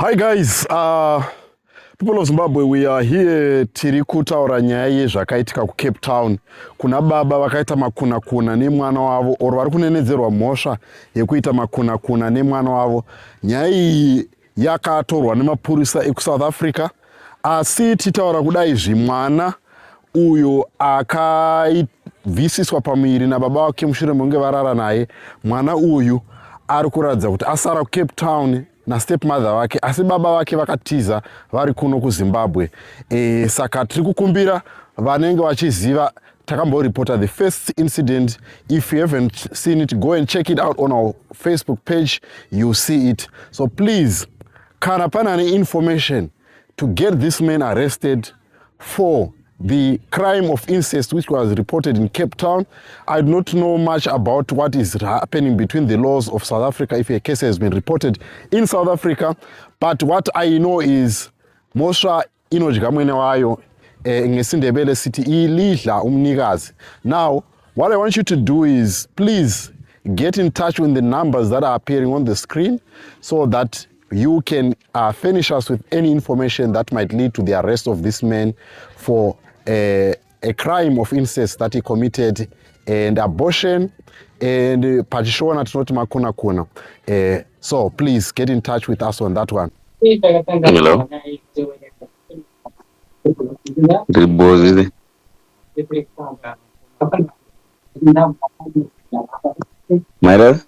Hi guys, people of Zimbabwe, we are here. Tiri kutaura nyaya yezvakaitika kuCape Town kuna baba vakaita makunakuna nemwana wavo, or vari kunenedzerwa mhosva yekuita makunakuna nemwana wavo. Nyaya iyi yakatorwa nemapurisa ekuSouth Africa, asi titaura kudai zvimwana uyo akabvisiswa pamuviri nababa vake mushure mekunge varara naye, mwana uyu ari kuratidza kuti asara kuCape Town nastepmother vake, asi baba vake vakatiza vari kuno kuZimbabwe. Saka tiri kukumbira vanenge vachiziva. Takamboripota the first incident. If you haven't seen it, go and check it out on our Facebook page, you see it. So please, kana pane ane information to get this man arrested for the crime of incest which was reported in Cape Town. I do not know much about what is happening between the laws of South Africa if a case has been reported in South Africa, but what I know is mhosva inodya mwene wayo. NgesiNdebele sithi ilidla umnikazi. Now what I want you to do is, please get in touch with the numbers that are appearing on the screen so that you can furnish us with any information that might lead to the arrest of this man for a crime of incest that he committed and abortion and pachiShona tinoti makunakuna. So please get in touch with us on that one. Hello. Ndiri bho. Maira?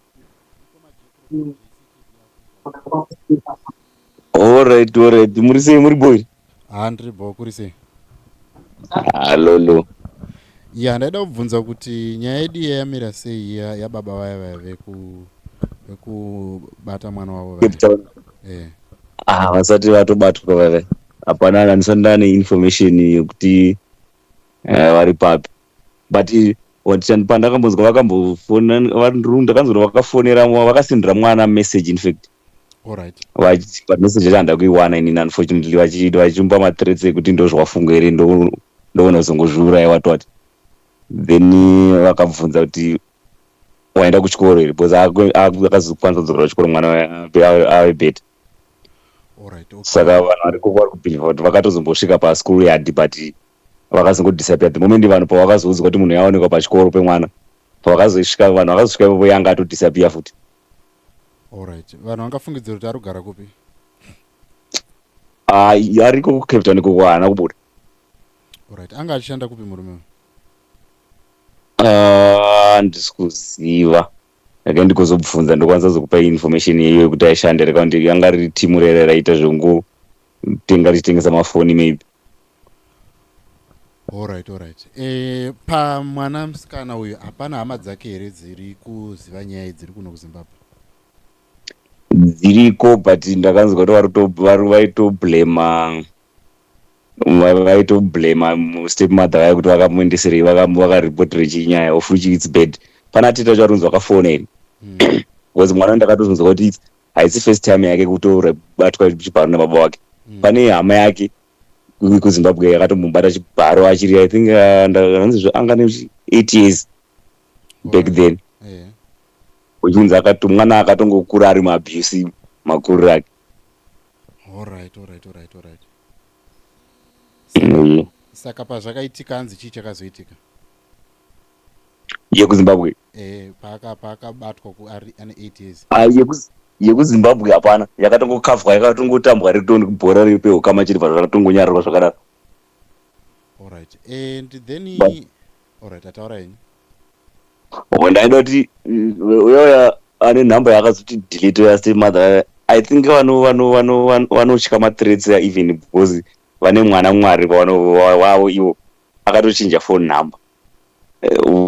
Alright. Muri sei, muri boy? Ha, ndiri bho, kuri sei? Halolo. Ya, ndaida kubvunza kuti nyaya yedu iya yamira sei, iya yababa vaya vaya vekubata mwana wavo vaya? Cape Town. Eh. Ah, vasati vatobatwa vave. Hapana, handisati ndane information yekuti vari papi. But pandakambonzwa vakambofona, ndakanzwa kuti vakafonera, vakasendera mwana message in fact. But message yacho handina kuiwana inini unfortunately, vachimupa mathreats ekuti ndozvawafunga here, ndoona kuzongozviuraya, what what. Then vakabvunza kuti waenda kuchikoro here, because akazokwanisa kudzokera kuchikoro mwana ave better. Saka vanhu variko vari kubhilivha kuti vakatozombosvika paschool yard, but vakazongodisappear the moment vanhu pavakazoudzwa kuti munhu yaonekwa pachikoro pemwana. Pavakazosvika, vanhu vakazosvika ipopo yanga atodisappear futi. Alright, vanhu vangafungidzira kuti ari kugara kupi? Ah, ariko kuCape Town ikoko, haana kubuda. Alright, anga achishanda kupi murume uyu? Ah, handisi kuziva, rega ndigozobvunza, ndokwanisa kuzokupa information iyoyo yekuti aishanda here, kana kuti yanga riri timu rere raita zvekungotenga richitengesa mafoni maybe. Alright, pamwana musikana uyu hapana hama dzake here dziri kuziva nyaya iyi, dziri kuno kuZimbabwe? Dziriko, but ndakanzwa kuti vaitoblema stepmother vaya kuti vakamuendeserei, vakaripotera chinyaya, of which it's bad. Pana teta charinzi vakafona here, because mwana ndakatozonzwa kuti haisi first time yake kutobatwa chibharo nababa wake. Pane hama yake kuZimbabwe yakatombobata chibharo achiri, I think hanzi anga ne 8 years back then, uchinzi mwana akatongokura ari muabuse makuriro ake. Alright. Saka pazvakaitika, hanzi chii chakazoitika? YekuZimbabwe? Paakabatwa ane 8 years. Ah, yekuZimbabwe hapana, yakatongokavhwa, yakatongotambwa riri bhora riri peukama chiri, zvakatongonyararwa zvakadaro. Alright, and then alright, ataura henyu. Oh, ndaida kuti uyoya ane nhamba yakazoti delete yastepmother, I think vanotya mathreats even because vane mwana mwari wavo ivo akatochinja phone number,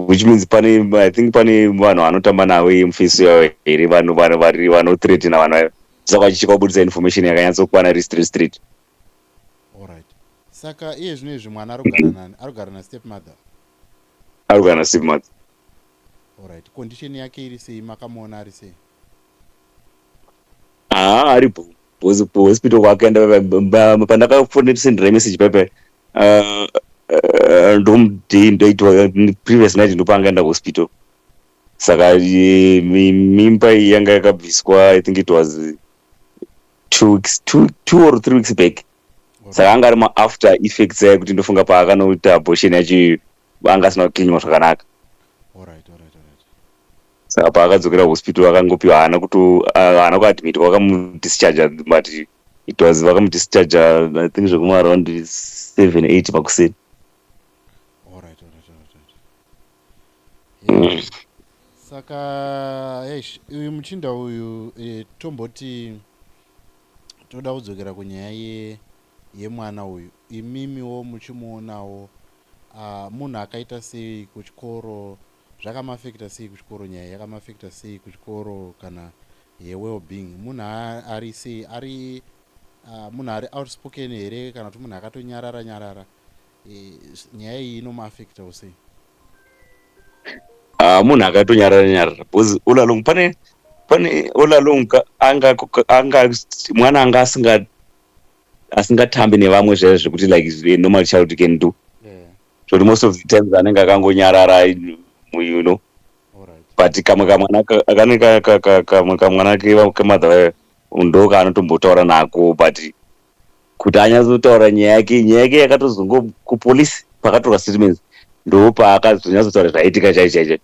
which means pane, I think pane vanhu vanotamba navo mufesi yavo here, vanhu vari vanothreatena vanhu vayo, saka vachichika kubudisa information yakanyatsokwana iri straight straight. Alright, saka iye zvino izvi mwana ari kugara nani? Ari kugara nastepmother? Ari kugara nastepmother. Alright, condition yake iri sei? Makamuona ari sei? Haa, aripo, because kuhospital kwakaenda pandakafonesendera message paipai, ndomuday ndoitwa previous night ndopaangaenda kuhospital. Saka mimba iyi yanga yakabviswa, I think it was 2 weeks, 2 or 3 weeks back. Saka anga ari maafter effects aya kuti ndofunga paakanoita abortion yacho anga asina kucleanwa zvakanaka. Saka paakadzokera hospital akangopiwa, haana kuto haana kuadmitwa, vakamudischarga, but it was vakamudischarga, I think, zvekuma around 7 8 pakuseni. Alright. Saka eish, uyu muchinda uyu, tomboti toda kudzokera kunyaya yemwana uyu. Imimiwo muchimuonawo, munhu akaita sei kuchikoro? Zvakamaffecta sei kuchikoro? Nyaya yakamaffecta sei kuchikoro kana yewellbeing? Munhu ari sei? Ari munhu ari outspoken here kana kuti munhu akatonyarara nyarara? Nyaya iyi inomuaffectawo sei? Munhu akatonyarara nyarara because all along pane all along anga mwana anga asingatambi nevamwe zvaizvo zvekuti like a normal child can do, zvekuti most of the times anenge akangonyarara. But kamwe kamwana kane kamwe kamwana kemother ndo kaanotombotaura nako, but kuti anyatsotaura nyaya yake, nyaya yake yakatozongo kupolisi pakatorwa statements, ndo paakazonyatsotaura zvaitika chai chai chai,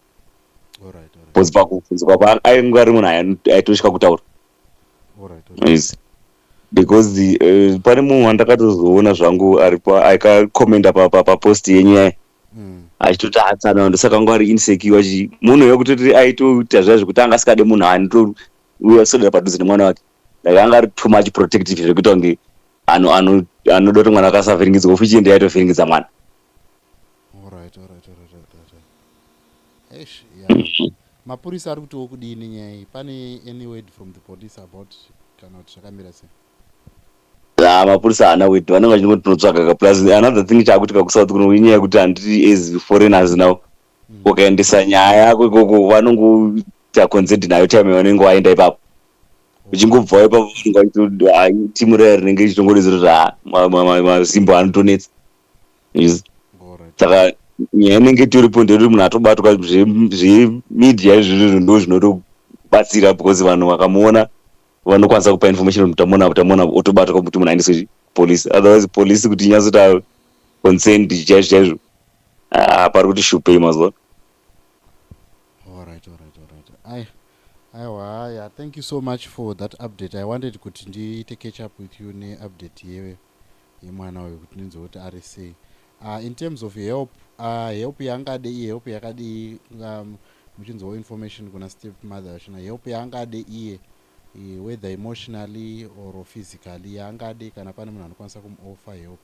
because pakubvunzwa ainge ari munhu aitosvika kutaura. Yes. Because pane mumwe wandakatozoona zvangu aripo akakomenda papost yenyaya achitoti atsana, ndosaka anga ari insecure chi munhu wekutoti aitoita zviya zvekuti anga asikade munhu anotouya sodera padhuze nemwana wake, like anga ari too much protective zvekuita kunge anoda kuti mwana akasavhiringidzwa, ofichiende aitovhiringidza mwana. Alright. Eish, yeah. Mapurisa ari kutiwo kudini nyaya iyi? Pane any word from the police about kana kuti zvakamira sei? Ha, mapurisa haana word, vanenge vachingoti tinotsvaga ka. Plus another thing chaakuitika kuSouth kuno inyaya yekuti handiti as foreigners now, ukaendesa nyaya yako ikoko vanongoita consent nayo time yavanenge waenda ipapo. Uchingobvawo ipapo vanenge vachito timu raya rinenge richitongodedzera kuti ha, masimbo anotonetsa. Yes. Saka nyaya inenge itoripo ndeyekuti munhu atobatwa, zvemedia izvozvo ndo zvinotobatsira because vanhu vakamuona vanokwanisa kupa information kuti tamuona, tamuona, otobatwa kuti munhu aendeswe police. Otherwise police kuti inyatsoita consent chaizvo chaizvo, ah, pari kuti shupei mazuva. Alright. Aiwa, yeah, thank you so much for that update. I wanted kuti ndiite catch up with you neupdate yemwana uyu kuti ndinzwe kuti ari sei. In terms of help, help yaangade iye, help yakadii? Muchinzwawo information kuna step mother vachona, help yaangade iye, whether emotionally or physically, yaangade, kana pane munhu anokwanisa kumuoffer help,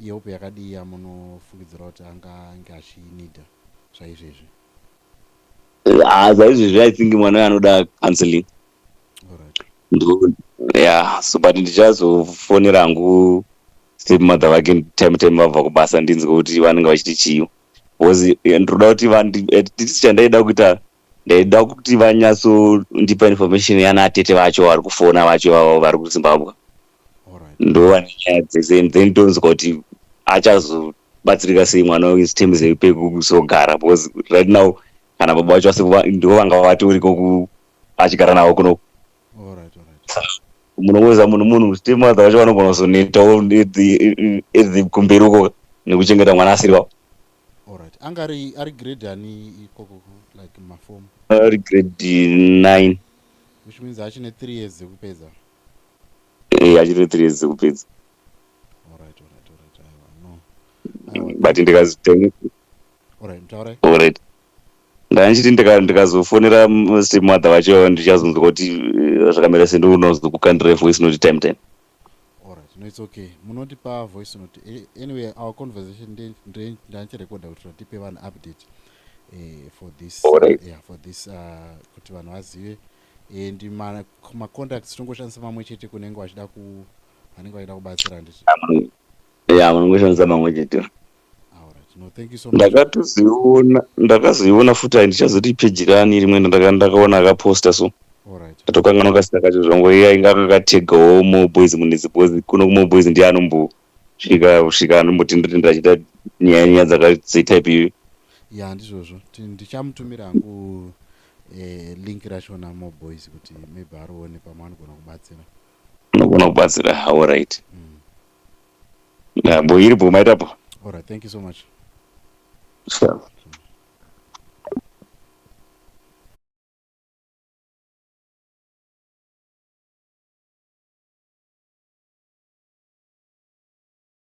ihelp yakadii yamunofungidzira kuti angange achinida zvaizvezvi? Ah, zvaizvezvi I think mwana uyu anoda counseling. Ndo, yeah, so but ndichazofonera hangu step mother vake time vabva kubasa, ndinzwe kuti vanenge vachiti chii, because ndinoda kuti tisi chandaida kuita, ndaida kuti vanyatsondipa information yana tete vacho vari kufona vacho vavo vari kuZimbabwe. Ndo vane nyaya dzese and then tonzwa kuti achazobatsirika sei mwana in terms pekuzogara, because right now kana baba vacho vasipo, ndo vanga vatoriko achigara navo kuno. Munongoziva munhu step mother vacho vanogona kuzonetawo at the kumberi uko nekuchengeta mwana asiri wavo. Alright. Anga ari grade ani ikoko, like maform? Ari grade 9. Which means achine 3 years dzekupedza. Eh, achine 3 years dzekupedza. Alright. Aiwa, no. Aiwa. But ndikazi Alright, mutaurai. Alright, ndanchiti ndikazofonera step mother vacho, ndichazonzwa kuti zvakamira sei, ndonozokukandira voice note time. Alright, no, it's okay. Munotipa voice note. Anyway, our conversation ndanchirekoda kuti tipe vanhu update for this yeah, for this kuti vanhu vazive and macontacts tongoshandisa mamwe chete kunenge vachida ku vanenge vachida kubatsira, handiti? Ya, munongoshandisa mamwe chete. Alright. No, thank you so much. Ndakatoziona, ndakazoiona futi, handichazoti peji rani rimwe, ndakaona akaposta so ndatokanganwa kasita kacho zvangu. Iye ainge akakategawo Mo Boys Munetsi, because kuno kuMo Boys ndiye anombosvika svika anombotendera achiita nyaya dzakasetype iyoyo. Ya, ndizvozvo. Ndichamutumira hangu link rachona Mo Boys kuti maybe arione, pamwe anogona kubatsira. Unogona kubatsira. Alright, bo iripo maitapo. Alright, thank you so much. Sure.